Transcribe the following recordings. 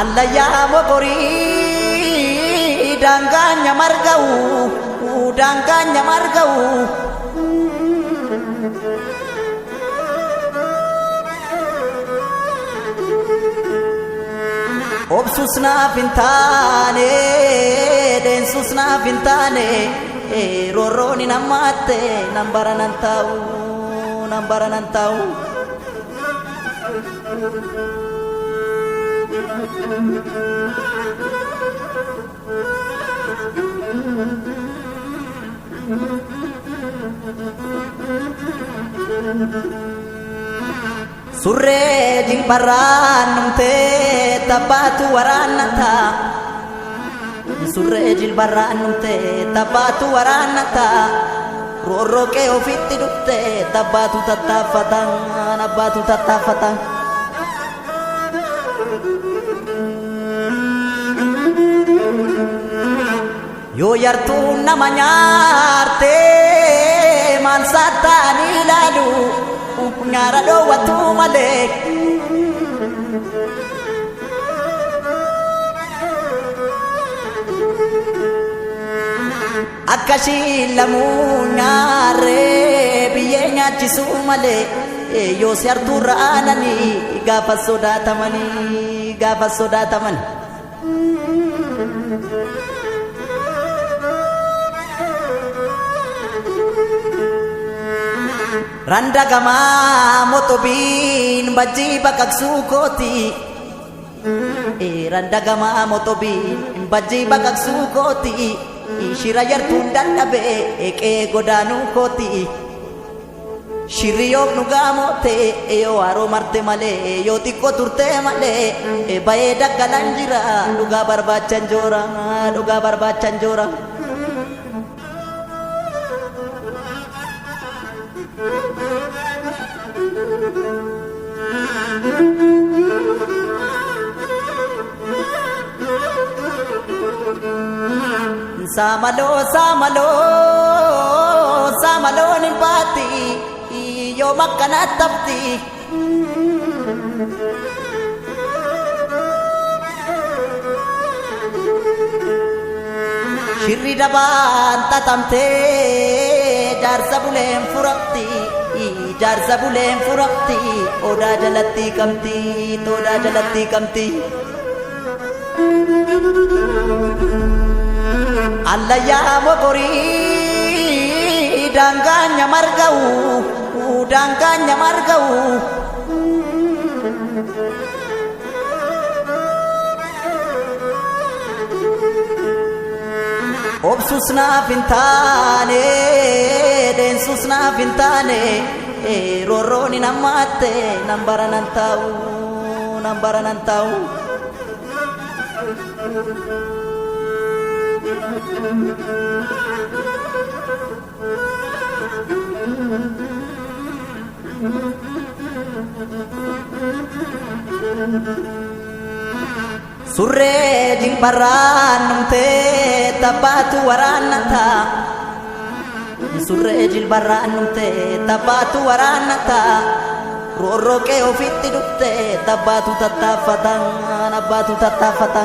Allayyaa mogorii daangaa nyamarga'u daangaa nyamarga'u. Obsus naaf hin taane deensus naaf hin taane roorroon hin hammaatte nan bara nan taa'u nan bara nan taa'u. Surree jilbarraan dhumtee tabbaatu waraannata. Surree jilbarraan dhumtee tabbaatu waraannata. Roorroo qe'ee ofitti dhuftee tabbaatu tattaaffata abbaatu tattaaffata. Yoo yartuun nama nyaarte maal sattaanii ilaalu nyaara dhoowwatu malee. Akka shiilamuu nyaarree biyyee nyaachisuu malee yoo si hartuurra aananii gaafa sodaatamanii gaafa sodaataman. Randa gamaa motobiin bajjii baqaqsuu kooti. Randa gamaa motobiin bajjii baqaqsuu kooti. Shira yartuun dadhabee eeqee godaanuu kooti. Shirri yoom dhugaa moote yoo haroo marte malee yoo xiqqoo turte malee bayee daggalan jira dhugaa barbaachan joora dhugaa barbaachan joora. Saamaloo saamaloo saamaloon hin baatti yoo makkana tafti. Shirri dabaan xaxamtee jaarsa buleen furamti jaarsa buleen furamti odaa jalatti qabdi odaa jalatti qabdi. Allayyaa mogorii daangaa nyamarga'u daangaa nyamarga'u. Obsus naaf hin taane deensus naaf hin taane roorroon hin hammaatte nan bara nan taa'u nan bara nan taa'u. Surree jilbarraan dhumtee tabbaatu waraannata. Surree jilbarraan dhumtee tabbaatu waraannata. Roorroo qe'ee ofitti dhuftee tabbaatu tattaaffata abbaatu tattaaffata.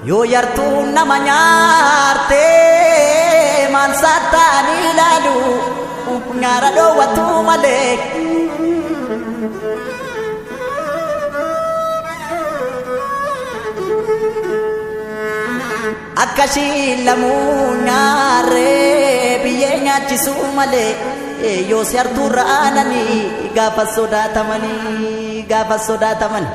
Yoo yartuun nama nyaarte maal sattaanii ilaalu nyaara dhoowwatu malee. Akka shiilamuu nyaarree biyyee nyaachisuu malee yoo si hartuurra aananii gaafa sodaatamanii gaafa sodaataman.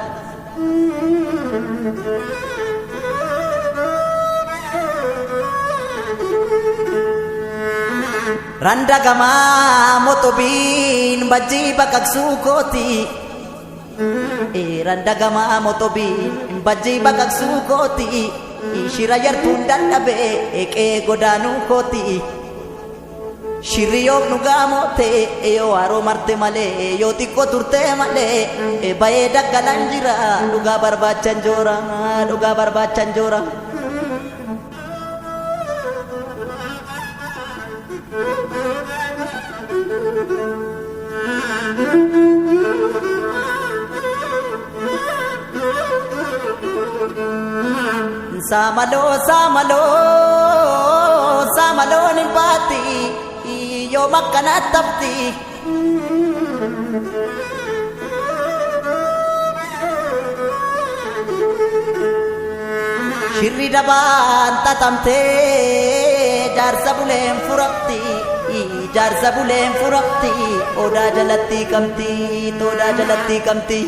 Randa gamaa motobiin bajjii baqaqsuu kooti. Randa gamaa motobiin bajjii baqaqsuu kooti. Shira yartuun dadhabee eeqee godaanuu kooti. Shirri yoom dhugaa moote yoo haroo marte malee yoo xiqqoo turte malee bayee daggalan jira dhugaa barbaachan joora dhugaa barbaachan joora. Saamaloo saamaloo saamaloon hin baatti yoom akkanatti hafti. Shirri dabaan xaxamtee jaarsa buleen furamti jaarsa buleen furamti odaa jalatti qabdi odaa jalatti qabdi.